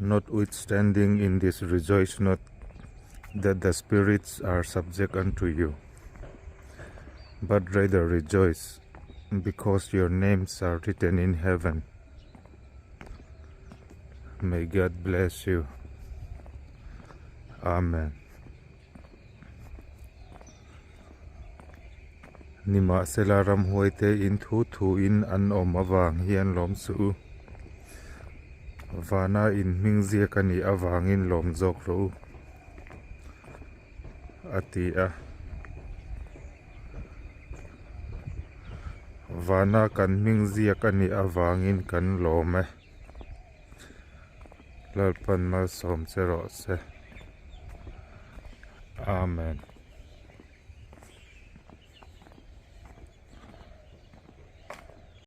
Notwithstanding in this rejoice not that the spirits are subject unto you, but rather rejoice because your names are written in heaven. May God bless you. Amen. Nimahsela ramhuaite in thu thu in an awm avang hian lawm suh u. Vana in hming ziak a nih avangin lawm zawk rawh u, a ti a. Vana kan hming ziak a nih avangin kan lawm e. Lalpan malsawm che rawh se. Amen.